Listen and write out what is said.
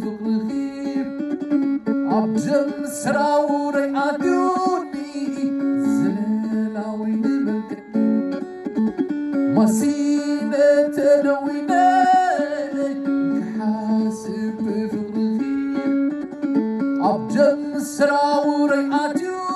ፍቕርኺ ኣብ ደም ሰራውረይ ኣትዩኒ ዘለላዊ ንመልክዕ ማሲነ ተደዊነ ክሓስብ ፍቕርኺ ኣብ ደም ሰራውረይ ኣትዩ